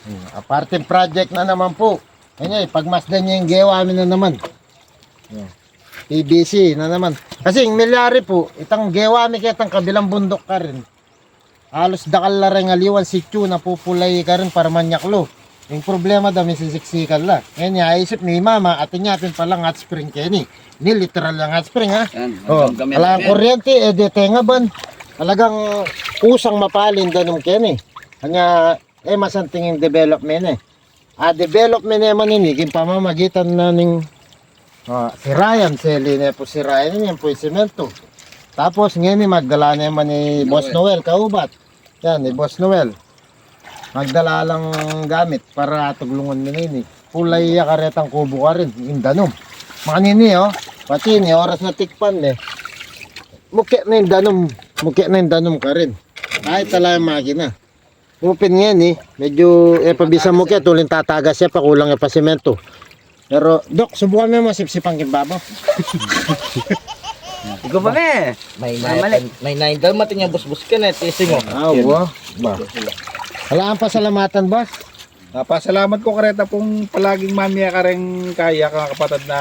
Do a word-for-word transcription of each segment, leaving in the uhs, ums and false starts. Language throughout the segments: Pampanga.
Hmm, aparting project na naman pu. Kanya, pagmasdan ye ing gewa mi na naman. Hmm. P V C na naman. Kasi ing milyari pu, itang gewa mi ketang kabilang bunduk karin. Alos dakal la reng aliwan sityu na pupulay karin para manyaklu. Ing problema da, misisiksikan la. Ngeni, aisip ni mama, atin ya pin palang hot spring keni. Ini literal yang hot spring, ha? Yan, o, gamit alang yan. Kuryente, e de tenga ban. Talagang kusang mapali ing danum keni. Kanya, e masanting ing development, e. A, development ne man ini king pamamagitan na ning, a, sirayan, seli ne pu sirayan ini, yan pu ing semento. Tapos ngeni magdala ne man i Boss Noel kaubat. Yan, i Boss Noel. Magdala lang gamit para tuglungun mi na ini. Pulay ya karetang kubo karin, ing danum. Makanini, o. Pati ini, oras na tikpan ne. Muke na ing danum, muke na ing danum karin. Kahit ala yang makina. Upin ngeni, medyo e pa bisa muke, tuling tatagas ya pa, kulang ya pa semento. Pero, Dok, subukan me masipsipan king baba. Ikaw pa, me. May Ah, mali. nine, may nine daw, mating ya busbus ka na, tising, o. A, wa. Ba. Ala kang pasalamatan, boss? A, pasalamat ku kareta pung palaging mamye kareng kaya, kapatad na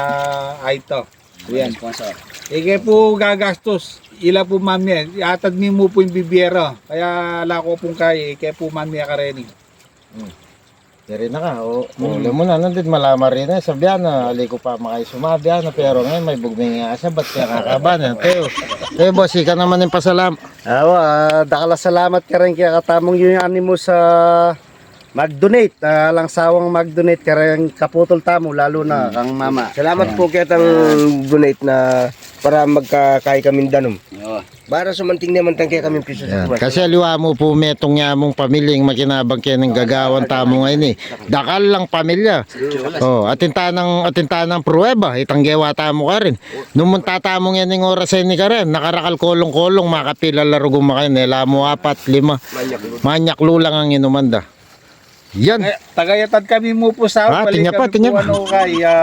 Aito. Yan. Sponsor. Ike pu gagastus, ila pu mamye, atad mi mu pu ing bibiera. Kaya ala ku pung kaya, ike pu mamye kareni. Hmm. Yari na ka, o, Hmm. Uli mu na, nandit malama rin, e, sabian na, ali ku pa makay sumabian na, pero ngayon may bugming nga sabat, kaya kakaban, e. Kayu, kayu, boss, ika naman ing pasalam-, Awa, a, dakal a salamat kareng kekatamung unanimous a mag-donate, a, alang sawang mag-donate kareng kaputol tamu, lalu na kang mama. Salamat pu ketang donate na para magkakai kaming danum. Oo. Para sumanting naman tang kekaming piso sa Yan. Kasi aliwa mu pu metung ya mung pamilya ing makinabang keni ing gagawan tamu ngeni. Dakal lang pamilya. O, atin tanang, atin tanang prueba, itang gewa tamu karin. Nung munta tamu ngeni ing oras a ini karin, nakarakal kolong-kolong, makapila la rugung makain, e la mu apat, lima. Manyaklu lang ing inuman da. Yan. Tagay-, tagayatad kami mu pu sa Ah, balik tinya pa, kami tinya pu, pa. Ano, kay, a,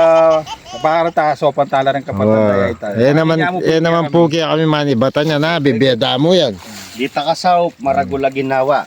para ta, sopan tala ring kapatad na yan, ita. E naman, Kami mu pu e naman pu kaya kami manibatan yan, ha? Bibie damu yan. Di ta kasaup, maragul a ginawa.